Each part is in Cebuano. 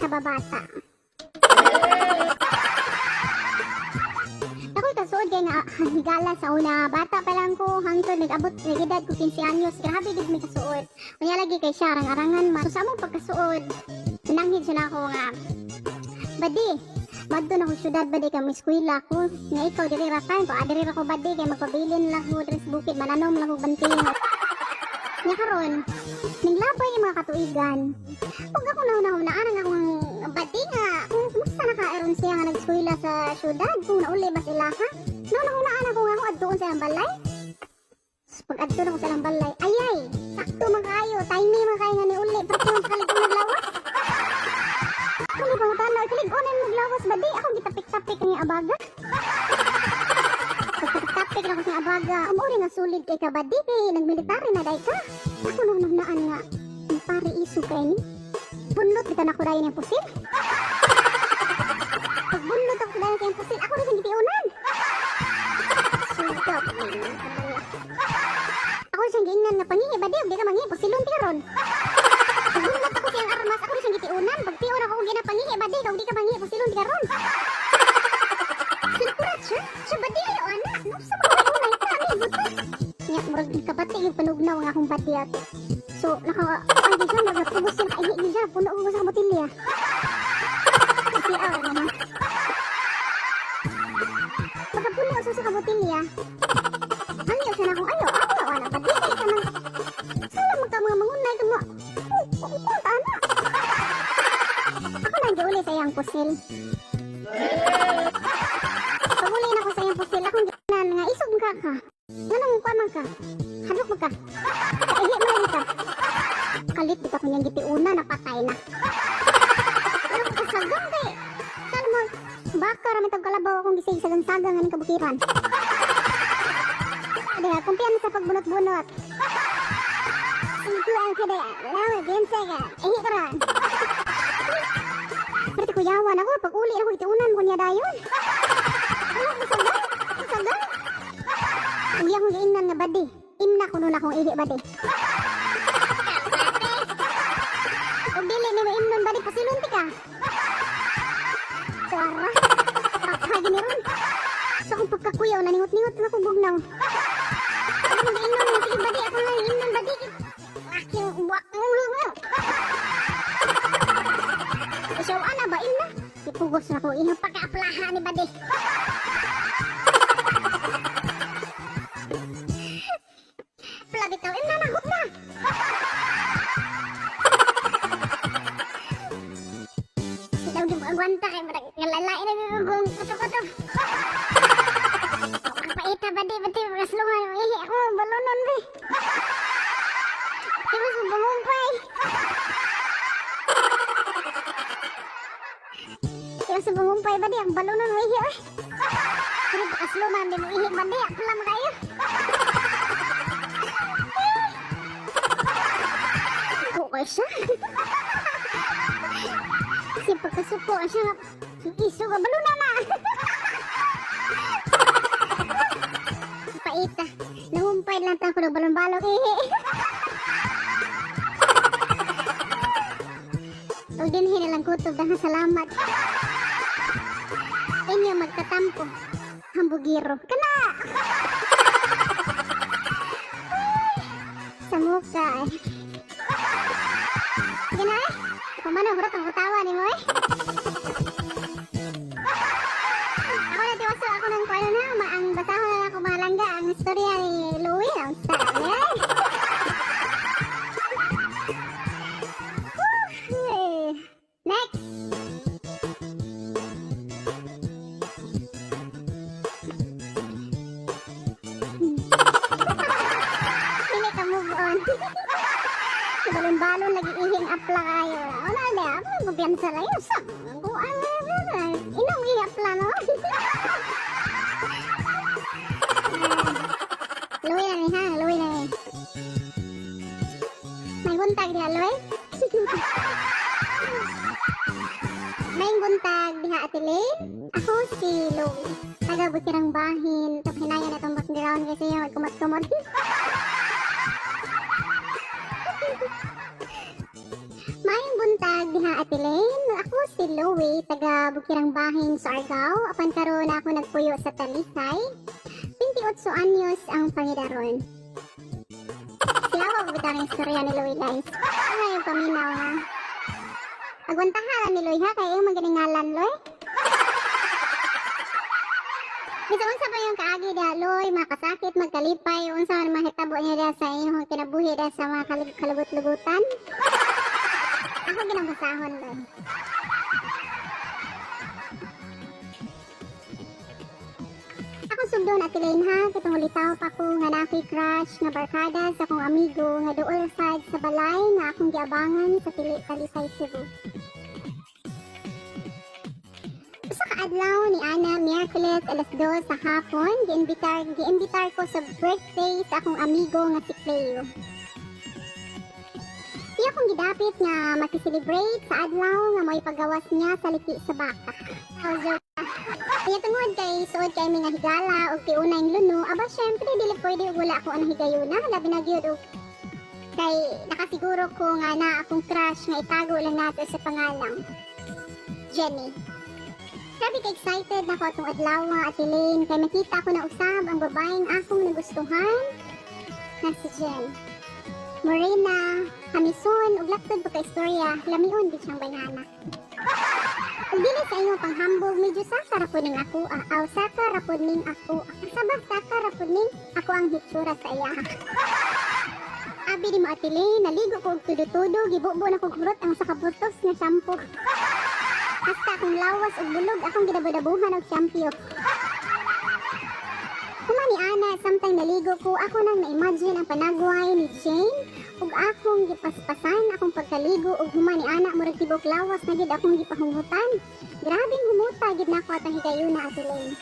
Kababata. Ako'y kasuod kay nga higala sa una. Bata pa lang ko hangtod nag-abot nag-edad ko 15 anyos. Grabe gid mi kasuod. Unya lagi kay siya arang-arangan man. So sa among pagkasuod, nanghid siya na ako nga badi, madto na ko syudad badi kay eskwela ko nga ikaw diri ra kan ko, diri ra ko badi kay magpabilin lang ko diri sa bukid, mananom lang ko banting. Nya karon ninglabay yung mga katuigan. Pag ako nahuna-hunaan ang akong badi nga kung kumusta na ka aron siya nga nag-eskwela sa syudad, kung nauli ba sila ha? Nahuna-hunaan ako nga ako adtuon sa ilang balay. Pag adto na ko sa ilang balay, ayay, sakto man kaayo, timing man kaayo nga niuli, pero kung kalig-on naglawas. Kung ipangutana, ay kalig-on ang naglawas ba di? Ako gitapik-tapik ang abaga. Pagtapik-tapik na ko sa abaga, amori nga sulid kay ka badi, kay nagmilitary na day ka. Ako nahunahunaan nga, ang pare iso kay ni. Bunlot bitaw na ko dayon yung pusil. Pag bunlot ako dayon kay pusil, ako rin siyang gitiunan. Sugat. Ako siyang giingnan nga pangihi ba di, di ka mangihi, pusilon ti karon. Pagbunlot ako siyang armas, ako rin siyang gitiunan. Pagtion ako kung ginapangihi ba di, kung di ka mangihi, pusilon ti karon. Sinakurat siya, siya ba di ayaw ana, no sa mga unay ka, amigo ta. Nya, murag kabati yung panugnaw nga akong bati ato. So, naka, ay di siya, nagpugos siya, nakahihi siya, puno ko sa botilya. Si R naman. Pagkapuno sa kabotilya, hangyo siya na akong ayo, ako na, wala, bati kay ka nang, sala magka mga mangunay ka mo, oh, ana. Ako nang giuli sa iyang pusil. Pag-uli na ko sa iyang pusil, akong ginan nga isog ka ka. Nganong kuan man ka? Hadlok man ka. Kaihi man lagi ka. Kalit bitaw ko niyang gitiuna, napatay na. Pero kasagang kay, saan mo, baka rami tag kalabaw akong gisig sagang-sagang nga ning kabukiran. Diha, kumpiyan sa pagbunot-bunot. Ito ang kaya, lawa, ginsa ka, ihi ka ron. Pero kuyawan ako, pag uli ako, itiunan mo niya dayon. Ano, masagang, masagang. Uy, akong giingnan nga badi. Imna ko nun akong ihi badi. Ug dili nimo imnon badi, pasilon ti ka. Tara. Pakagi ni ron. Sa akong pagkakuyaw, naningot-ningot na akong bugnaw. Ako giingnon nga, sige badi, ako nga imnon badi. Aking buwak. Isaw ana ba imna? Ipugos na ko iyang pagkaaplaha ni badi. Bitaw, imna na, hot na. Daw di mo agwanta kay marag ngalalai na gugong kuto-kuto. Paita ba di ba di kaslungan ihi ako balonon be. Di ba sa bumumpay? Di ba sa bumumpay ba di ang balonon mo ihi oy. Pero pakaslungan di mo ihi ba di aplam kayo. Kukoy siya. Kasi pagkasuko siya nga, iso ka, baluna na! Paita, nangumpay lang ta ako ng balon-balong ihi. Ug dinhi na lang kutob, daghang salamat. Inyo magtatampo, hambugiro. Kana! Sa muka eh. Sige na eh. Pumano, hurot ang kutawa ni mo eh. Ako na tiwaso, ako ng kuano na, ang basahon na ako mga langga, ang istorya ni Louie, ang sabi eh. Woo! Next! Dili ka move on. Balon-balon lagi ihing apla kayo. Wala na, ako kumpiyansa lang yun. Sa, kuan na, inom ihi apla no. Luwi na ni ha, luwi na ni. May buntag diha, Luwi. May buntag diha, Ate Lane. Ako si Louie. Taga Bukirang Bahin. Tapos hinayan na itong background kasi yung magkumot-kumot. Maayong buntag. diha, Ate Lane. Ako si Loie, taga Bukirang Bahin sa Argao. Apan karon ako nagpuyo sa Talisay. 28 anyos ang pangidaron. Siyawa ko ang istorya ni Loie, guys. Ano yung paminaw, ha? Agwantahan ni Loie, ha? Kaya yung maganingalan, Loie. Bisa unsa pa yung kaagi diha, Loy, makasakit, magkalipay, unsa man mahitabo niya diha sa inyong kinabuhi diha sa mga kalubot-lubutan? Ako ginang basahon, Loy. Ako sugdon, Ate Lane, ha, kitong ulitaw pa ko nga na ako'y crush nga barkada sa akong amigo nga duol sad sa balay nga akong giabangan sa Pili, Talisay, Cebu. Usa ka adlaw ni Ana, Miyerkules, alas 2 sa hapon, giimbitar ko sa birthday sa akong amigo nga si Cleo. Iya akong gidapit nga makiselebrate sa adlaw nga mo'y paggawas niya sa liki sa baka. Oh, joke. Kaya tungod kay suod kay mga higala og tiunay luno, aba syempre dili pwede og wala ako ang higayuna, labi na gyud og kay nakasiguro ko nga na akong crush nga itago lang nato sa pangalang Jenny. Grabe ka excited na ko atong adlaw, Ate Lane, kay makita ko na usab ang babaeng akong nagustuhan na si Jen. Morena, hamison, ug laktod pa ka istorya, lamion gid siyang bayhana. Ug dili sa imong panghambog, medyo saka ra pud ning ako, ah, aw saka ra pud ning ako. Asa ba saka ra pud ning ako ang hitsura sa iya. Abi di mo, Ate Lane, naligo ko og tudo-tudo, gibubo na kog hurot ang sa kabutos nga shampoo. Hasta akong lawas ug bulog akong gidabo-dabuhan og shampoo. Human ni Ana, samtang naligo ko, ako nang na-imagine ang panagway ni Jane ug akong gipaspasan akong pagkaligo ug human ni Ana murag tibok lawas na gid akong gipahumutan. Grabing humuta gid nako atong higayuna, Ate Lane.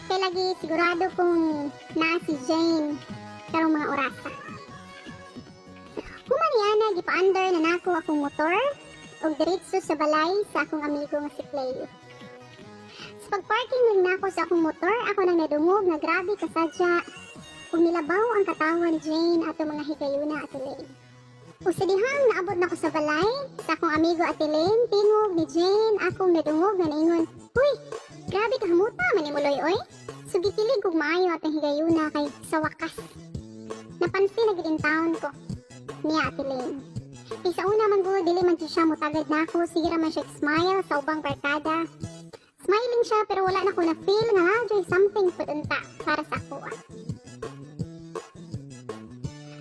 Kay lagi sigurado kong naa si Jane karong mga orasa. Human ni Ana, gipa-under na nako akong motor ug diretso sa balay sa akong amigo nga si Cleo. Sa pagparking lang nako sa akong motor, ako nang nadungog nga grabe kasadya ug nilabaw ang katawa ni Jane ato mga higayuna, Ate Lane. Ug sa dihang naabot nako sa balay sa akong amigo, Ate Lane, tingog ni Jane akong nadungog nga naingon, "Uy, grabe ka hamuta man ni Muloy oy." So gikilig kog maayo atong higayuna kay sa wakas napansin na gid in taon ko niya, Ate Lane. Kay sa una man gud dili man jud siya mutagad nako, sige ra man siya smile sa ubang barkada. Smiling siya pero wala na ko na feel nga naa something pud unta para sa ako.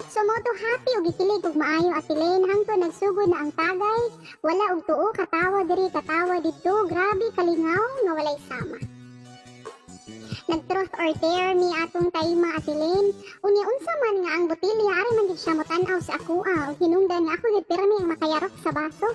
So mo to happy ug gikilig og maayo, Ate Lane, hangtod nagsugod na ang tagay, wala og tuo, katawa diri, katawa didto, grabe kalingaw nga walay sama. Nag-truth or dare mi atong time, Ate Lane. Unya unsa man nga ang botelya ari man gid siya motan-aw sa akoa ug hinungdan nga ako gid pirmi ang makayarok sa baso.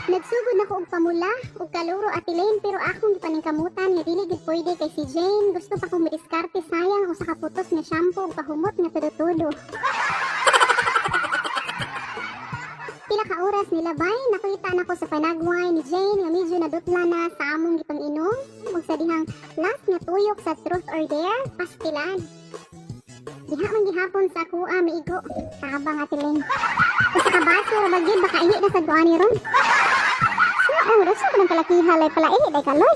Nagsugod na ko og pamula ug kaluro, Ate Lane, pero akong gipaningkamutan nga dili gid pwede kay si Jane gusto pa kong madiskarte, sayang ang usa ka putos nga shampoo ug pahumot nga tudo-tudo. Pila ka oras nilabay, nakita nako sa panagway ni Jane nga medyo nadutla na sa among gipang-inom ug sa dihang last nga tuyok sa truth or dare, pastilan. Diha man gihapon sa akoa miigo. Tabang, Ate Lane. Usa ka baso ra ba gid, baka ihi na sad ko ani ron. Sa oras ko ng kalakiha lay pala ihi day kaloy.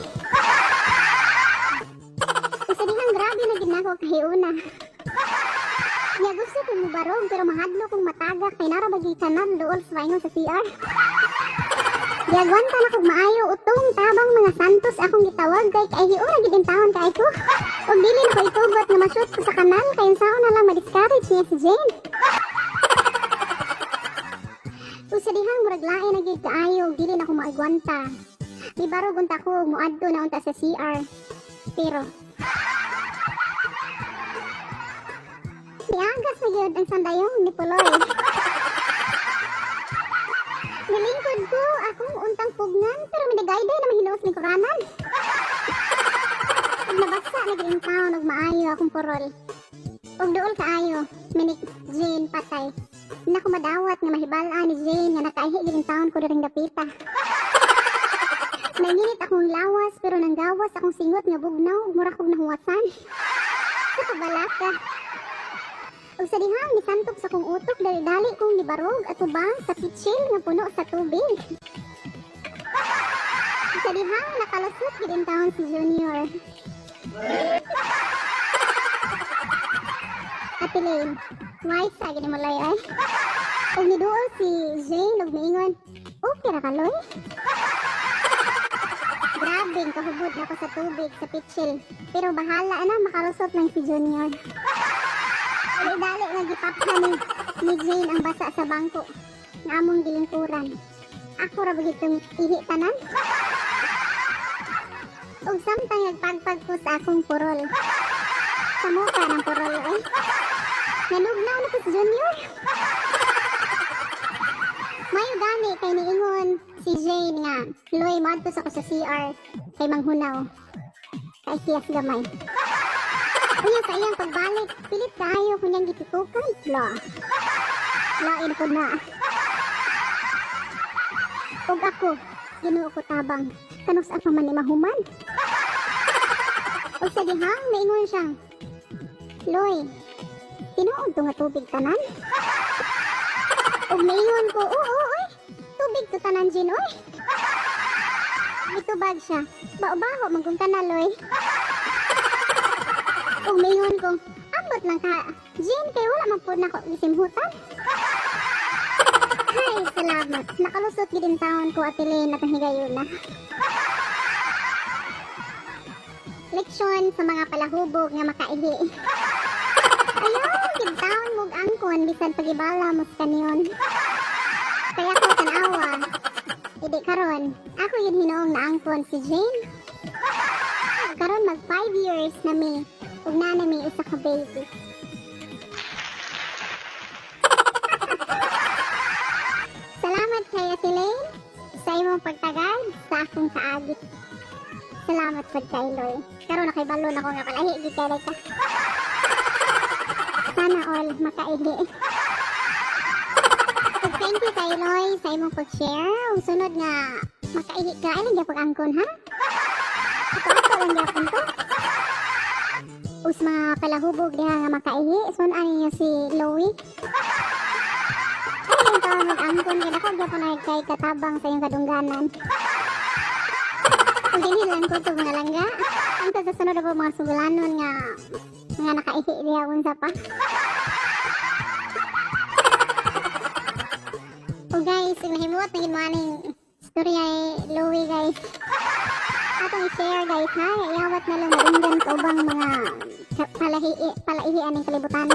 Ug sa dihang grabe na gid nako kahiuna. Nya gusto ko mubarog pero mahadlok kong mataga kay nara ba gyud kanal duol sa paingon sa CR. Giagwanta na kog maayo, utong tabang mga santos akong gitawag kay kay hiura gid in taon kay ko. Ug dili na ko itugot nga ma-shoot ko sa kanal kay unsaon na lang ma-discourage niya si Jane. Ug sa dihang murag lain na gyud kaayo ug dili na ko maagwanta. Mibarog unta ko ug moadto na unta sa CR. Pero niagas na gyud ang sandayong ni Puloy. Nilingkod ko akong untang pugnan pero minagayday na mahinuos lingkuranan. Ug nabaksa na gyud in town og maayo akong purol. Ug duol kaayo, minik Jane patay. Naku madawat nga mahibal-an ni Jane nga nakaihi gyud in taon ko diring dapita. Nanginit akong lawas pero nanggawas akong singot nga bugnaw ug mura kog nahuwasan. Sa kabalaka. Ug sa dihang misantok sa kong utok, dali-dali kong nibarog atubang sa pitsil nga puno sa tubig. Sa dihang nakalusot gid intawon si Junior. Ate Lane, wise sa gini mo lay ay. Ug niduol si Jane ug miingon, "Okay ra ka, Loy?" Grabe, kahubod na ko sa tubig sa pitsil. Pero bahala na, makalusot lang si Junior. Dali-dali nga gipapha ni Jane ang basa sa bangko nga among gilingkuran. Ako ra ba gitong ihi tanan? Ug samtang nagpagpag ko sa akong purol. Sa muka ng purol ay. Nanugnaw na ko si Junior. Mayo gani kay niingon si Jane nga, "Loy, moadto sa ko sa CR kay manghunaw. Kay kiyas gamay." Unya sa iyang pagbalik, pilit kaayo kunyang gipitukan. La. Lain ko na. Ug ako, Ginoo ko tabang, kanus-a pa man ni mahuman? Ug sa dihang maingon siyang, "Loy, tinuod to nga tubig tanan?" Ug maingon ko, "Oo, oy, tubig to tanan, Jin, oy." Mitubag siya, "Bao-baho man kung kana, Loy." Ug maingon ko, "Ambot lang ka, Jin, kay wala man pud nako gisimhutan." Ay, salamat. Nakalusot gid intawon ko, Ate Lane, at ang higayuna. Leksyon sa mga palahubog nga makaihi. Ayaw, gid taon mog angkon bisan pagibala mo sa kanyon. Kaya ko tanawa. Idi karon, ako yun hinuong naangkon si Jane. Karon mag 5 years na mi ug naa na mi usa ka baby. Salamat kay Ate Lane sa imong pagtagad sa akong kaagi. Salamat pud kay Loy. Karon nakibalo na ko nga palahi gid kay ka. Sana all makaihi. Ug thank you kay Loy sa imong pag-share. Ug sunod nga makaihi ka, ay lang gyapon angkon ha. Ato-ato lang gyapon to. Ug sa mga palahubog diha nga makaihi, sun-an ninyo si Loy. Ay, yung tawag mag-angkon, kaya ako gyapon na kay katabang sa iyong kadungganan. Ug dinhi lang ko to, mga langga. Ang sa sunod ako mga sugulanon nga mga nakaihi diha unsa pa. O guys, kung nahimuot na gid mo aning istorya ni Louie, guys. Atong i-share, guys, ha. Iyawat na lang madunggan sa ubang mga palaihi aning kalibutan.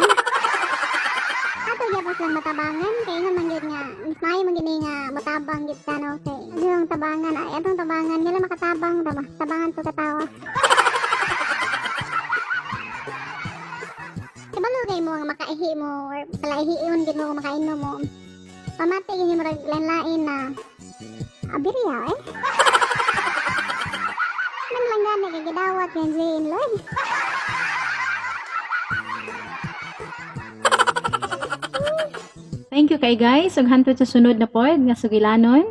Ato gyapon silang matabangan kay ingon man gyud nga mas maayo man gyud ni nga motabang gyud ta, no, kay yung tabangan ay atong tabangan nila makatabang ra ba tabangan to katawa. Kabalo kay mo nga makaihi mo or palaihion gid mo kung makainom mo. Pamati gyud mo rag lain-lain na abirya eh. Man lang gani kay gidawat yan Jane Loy. Thank you kay guys. Ug hantod sa sunod na pod nga sugilanon.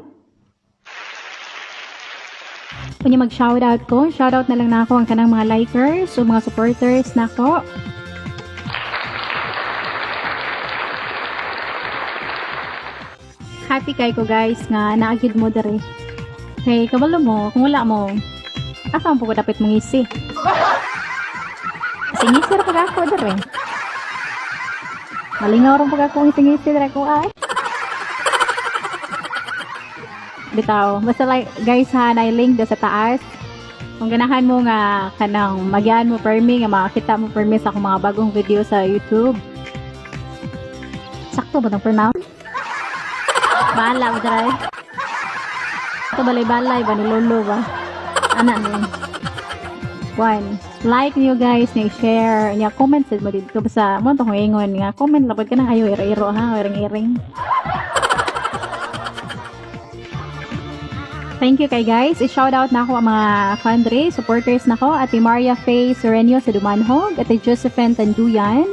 Kunya mag-shoutout ko. Shoutout na lang nako ang kanang mga likers o mga supporters nako. Happy kay ko, guys, nga naagid mo diri. Kay kabalo mo, kung wala mo, asa man po ko dapat mangisi? Kasi ngisi ra pag ako diri. Malingaw ra pag ako ngisi-ngisi diri ko ay. Bitaw, basta like guys ha, na link do sa taas. Kung ganahan mo nga kanang magyaan mo permi nga makakita mo permi sa akong mga bagong video sa YouTube. Sakto ba tong pronounce? Bahala mo dry. Ito balay-balay ba ni Lolo ba? Ana na lang. One, like niyo guys, ni share, niya comment sad mo dito basta mo to kung ingon nga comment lapad ka na ayo iro-iro ha, iring-iring. Thank you kay guys. I-shout out na ako ang mga country supporters nako, Ate Maria Faye Serenio sa Dumanhog, Ate Josephine Tanduyan,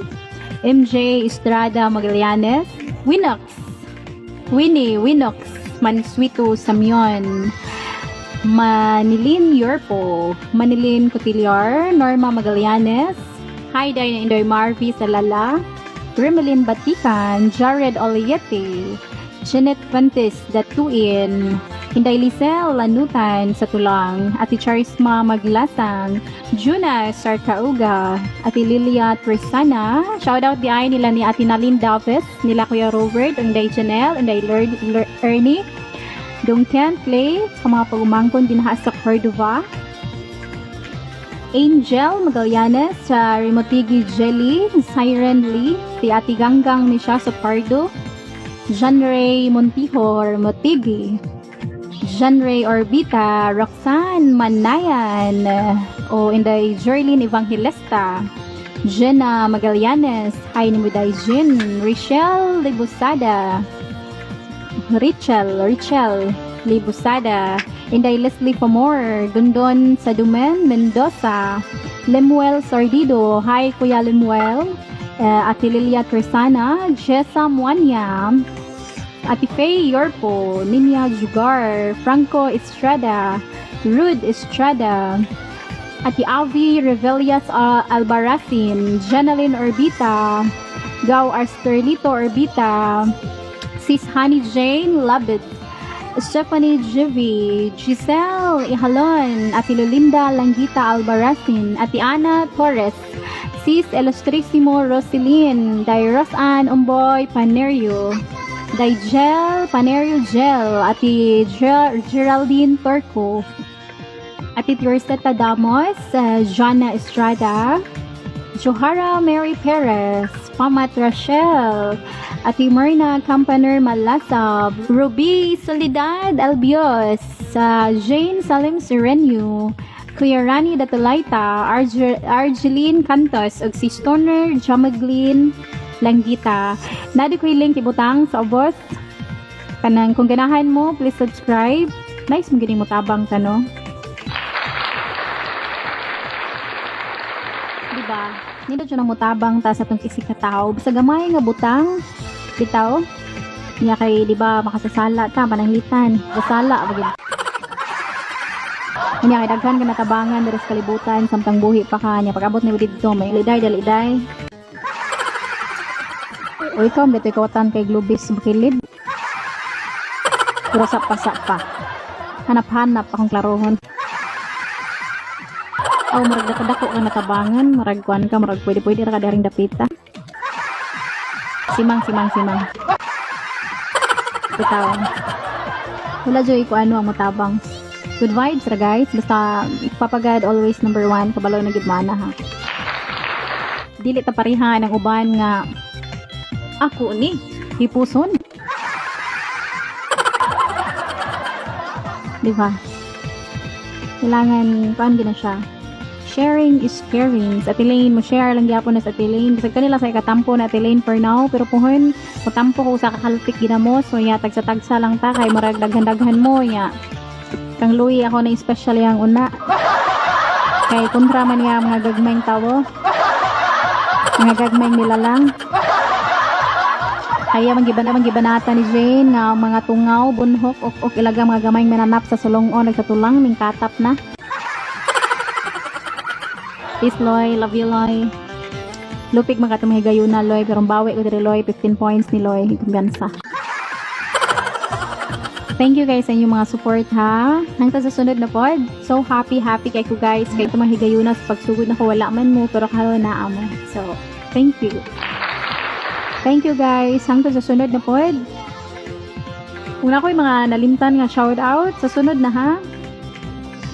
MJ Estrada Magallanes, Winox, Winnie Winox, Mansuito Samion, Manilin Yorpo, Manilin Cotiliar, Norma Magallanes, Hi Day Indoy Marvy Salala, Remelin Batikan, Jared Oliete, Jeanette Fuentes Datuin, Inday Lisel Lanutan sa Tulang, Ate Charisma Maglasang, Juna Sarcauga, Ate Lilia Trisana, shoutout di ay nila ni Ate Nalin Davis, nila Kuya Robert, Inday Janelle, Inday Ernie, Dong Ken Clay, sa mga pagumangkon din ha sa Cordova, Angel Magallanes sa Rimotigi Jelly, Siren Lee, si Ate Ganggang ni siya sa Pardo, John Ray Montijo, Rimotigi, John Ray Orbita, Roxanne Manayan, o Inday Jerlyn Evangelista, Jenna Magallanes, hi ni Muday Jin, Richelle Libusada, Richel Libusada, Inday Leslie Famor, Dundon Sadumen Mendoza, Lemuel Sardido, hi Kuya Lemuel, Ate Lilia Tresana, Jessa Muanya, Ate Faye Yorpo, Ninya Jugar, Franco Estrada, Rude Estrada, Ate Avi Revellas Albarracin, Jenaline Orbita, Gao Arsterlito Orbita, Sis Honey Jane Labit, Stephanie Jivi, Giselle Ihalon, Ate Lulinda Langita Albarracin, Ate Ana Torres, Sis Illustrissimo Roseline, Day Rosan Umboy Panerio, Day Gel Panerio Gel, Ate Geraldine Torco, Ate Teresita Damos, Jana Estrada, Johara Mary Perez, Pamat Rachel, Ate Myrna Campaner Malasab, Ruby Soledad Albios, Jane Salim Serenio, Kuya Rani Datulaita, Argeline Cantos, ug si Stoner Jamaglin Langita. Nadi ko link ibutang sa ubos. Kanang kung ganahan mo, please subscribe. Nice mo gini mo tabang ta, no? Diba? Nindot siya nang mutabang ta sa itong isik ka tao. Basta gamay nga butang, bitaw. Niya kay, di ba, makasasala ta, pananglitan. Kasala, bagay. Niya kay daghan ka natabangan diri sa kalibutan, samtang buhi pa ka. Niya pag-abot ni didto, may liday, daliday. O ikaw, bito ikawatan kay Globis Bakilid. Pero sapa-sapa. Hanap-hanap akong klarohon. Aw, murag dako-dako ka natabangan, murag kuan ka, murag pwede-pwede ra ka daring dapita. Simang, simang, simang. Bitaw. Wala joy ko ano ang matabang. Good vibes ra guys. Basta Papa God always number one. Kabalo na gid mana ha. Dili ta pareha ng uban nga ako ni hipuson. Di ba? Kailangan kuan gina siya. Sharing is caring. Sa Ate Lane, mo share lang gyapon na sa Ate Lane. Bisag kanila sa ikatampo na Ate Lane for now, pero puhon, mutampo ko sa kakalpik gina mo. So ya, tagsa-tagsa lang ta kay murag daghan-daghan mo ya. Kang Louie ako na special yang una. Kay kontra man niya mga gagmayng tawo. Mga gagmayng nilalang. Kaya manggibanata ni Jane nga mga tungaw, bunhok, ok-ok ilaga mga gamayng mananap sa sulongon nagkatulang ning katap na. Peace, Loy. Love you, Loy. Lupig man katong higayuna, Loy. Pero bawi ko diri, Loy. 15 points ni Loy. Kumbiyansa. Thank you guys sa inyong mga support, ha. Hangtod sa sunod na pod. So happy, happy kay ko guys. Kay itong mga higayuna sa pagsugod na ko wala man mo. Pero karon naa mo. So, thank you. Thank you guys. Hangtod sa sunod na pod. Kung na ako'y mga nalimtan nga shout out, sa sunod na ha.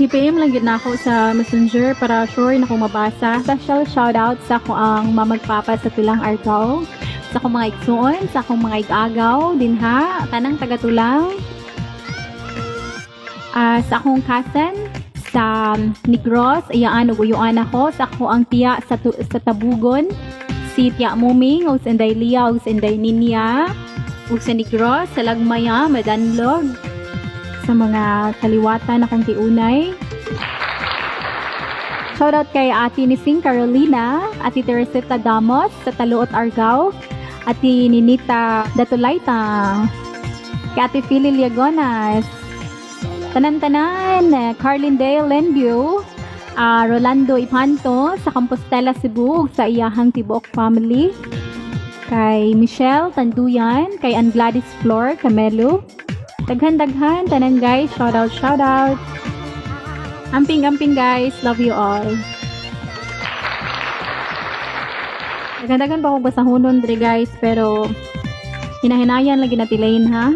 I-PM lang gyud na ako sa Messenger para sure na akong mabasa. Special shoutout sa ako ang mamagpapa sa Tulang Argao, sa akong mga igsuon, sa akong mga igagaw din ha, tanang taga-Tulang. Sa akong cousin sa Negros, iyaan ug uyuan ako, sa ako ang tiya sa Tabugon, si Tiya Muming, ug sa Inday Lia, ug sa Inday Ninya, ug sa Negros, sa Lagmaya, Madanlog, sa mga kaliwatan akong tiunay. Shoutout kay Ate Nising Carolina, Ate Teresita Damos sa Taluot Argao, Ate Ninita Datulaita, kay Ate Philly Liagonas, Tanan-tanan, Carlin Dale Lendio, Rolando Ipanto sa Compostela, Cebu, sa iyahang tibuok family. Kay Michelle Tanduyan, kay Ann Gladys Flor Camelo. Daghan-daghan, tanan guys, shout out, shout out. Amping amping guys, love you all. Daghan-daghan pa akong basahonon dre guys, pero hinahinayan lagi na tilayin ha.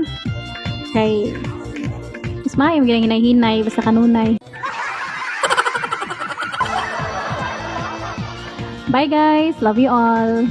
Kay mas maayo gyud ang hinay-hinay basta kanunay. Bye guys, love you all.